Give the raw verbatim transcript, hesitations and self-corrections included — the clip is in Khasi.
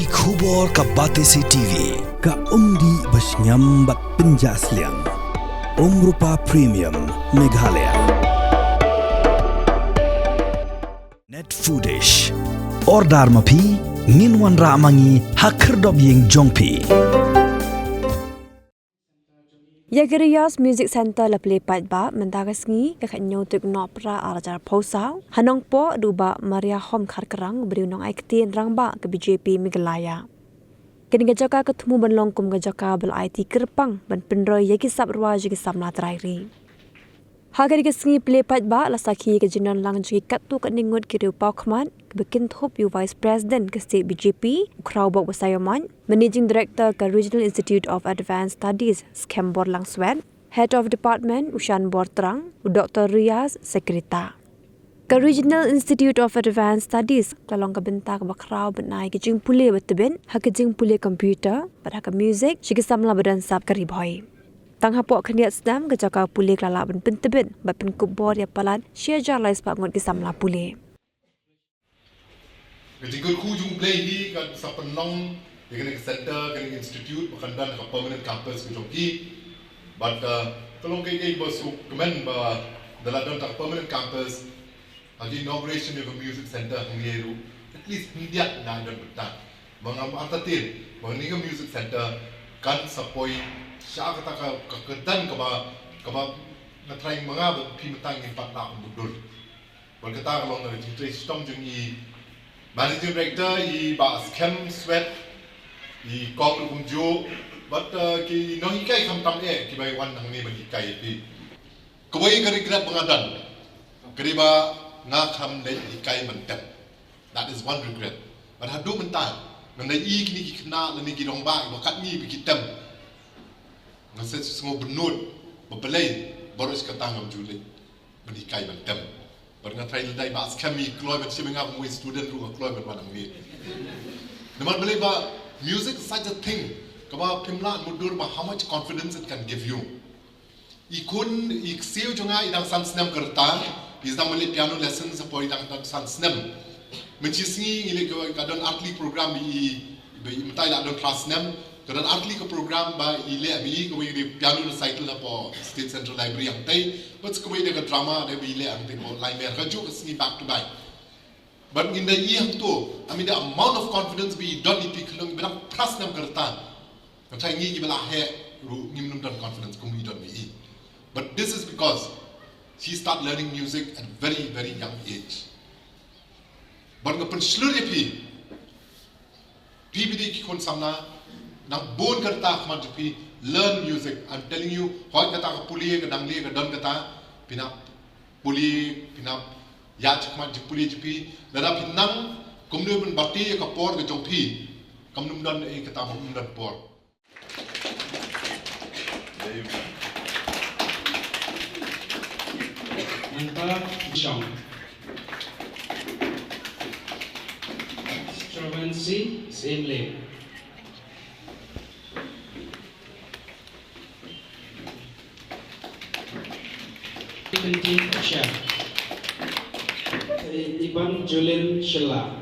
Khubor ka Batesi T V, ka umdih ba shngiam bad pynjah sliang. Umrupa Premium, Meghalaya. Net Foodish. Order ma phi, ngin wanrah ma ngi ha khyrdop ïing jong phi. Ïa ka Riyaz Music Centre la plie paidbah mynta ka sngi, ka khathynñiew tarik Nohprah arhajar arphew saw, ha Nongpoh da u Bah Mariahom Kharkrang, briew nongai ktien rangbah ka B J P Meghalaya. Kane ka jaka ka thmu ban long kum ka jaka ba la aiti kyrpang ban pynroi ïa ki sap rwai jong ki samla trai ri. Ha kane ka sngi plie paidbah la sakhi ïa ka jingdon lang jong ki katto katne ngut ki riewpawkhmat, kiba kynthup ïa u Vice President ka State B J P, u Khrawbok Basaiawmoit, Managing Director ka Regional Institute of Advanced Studies, Skhem Borlang Swet, Head of Department, u Shanbor Trang, u Doctor Riyaz, Secretary. Ka Regional Institute of Advanced Studies ka la long ka bynta kaba khraw ban ai ka jingpule ba tbit ha ka jingpule computer bad ha ka music sha ki samla ba don sap ka Ri Bhoi. Tang hapoh khyndiat snem ka jaka pule ka la lah ban pyntbit bad pynkup bor ïa palat shi hajar lai spah ngut ki samla pule. Ka jingkyrkhu jong U Blei hi kan sa pynlong ïa kane ka center, kane ka institute ba kan don ha ka permanent campus ka jong ki. Bad, uh, ka long kaei kaei ba sngewkmen ba da la don ha ka permanent campus, ha ka inauguration ïa ka music center hangne ruh, at least khyndiat na don bynta. Ba ngam artatien ba kane ka music center kan sa poi sha kata ka, ka kyrdan kaba, kaba nga tharai ma nga bad phi mynta ngin pat lah ban mutdur. Bad kata ka long na ka jingtrei shitom jong i Managing Director, i Bah Skhem Swet, i kong ruh kumjuh, bad, uh, ki nonghikai khamtam eh kiba wan hangne ban hikai ïa phi. Kawei ka regret ba nga don ka dei ba nga khlem leit hikai myntem. That is one regret. Bad haduh mynta nga ïohi kine ki khynnah lane ki rangbah kiba katne ba ki tem, nga sngew bynnud ba balei baroh shi katta ngam ju leit ban hikai ban tem. Bad nga tharai lada i Bah Skhem i kloi ban shim ïa nga kum u student ruh nga kloi ban wan hangne. Namar balei ba music is such a thing kaba phim lah mutdur ba how much confidence it can give you. I khun, i ksiew jong nga i dang san snem ka rta, i dang mane piano lessons hapoh i dang, dang san snem. Mynshisngi ngi leh ka, ka don artylli program i, i, i mynta i la don phra snem. Ka don artylli ka program ba i leh ba i kawei ka piano recital hapoh State Central Library hangtei. Bad sa kawei de ka drama de ba i leh hangtei hapoh Laimer, kajuh ka sngi back to back. Bad ngin da ïohi hangto, I mean the amount of confidence ba i don i, phi khlem, ba dang phra snem ka rta. Nga tharai ngi kiba la heh ruh ngim nym don confidence kum i don ba i. But this is because she start learning music at very, very young age. Bad nga pynshlur ïa phi, phi ba dei ki khun samla, nang bun ka rta ha khmat jong phi, learn music. I'm telling you, hooid kata ka pule, ka dang leh, ka don kata, phin ïa pule, phin ïa ïa ha khmat jong pule jong phi, lada phin nang kumno ban bati ïa ka por ka jong phi, kam nym don ei kata ba ym don por. Nangta Bishong. Stravinsky, Semle. Kentin Shah. Iban Julin Shella.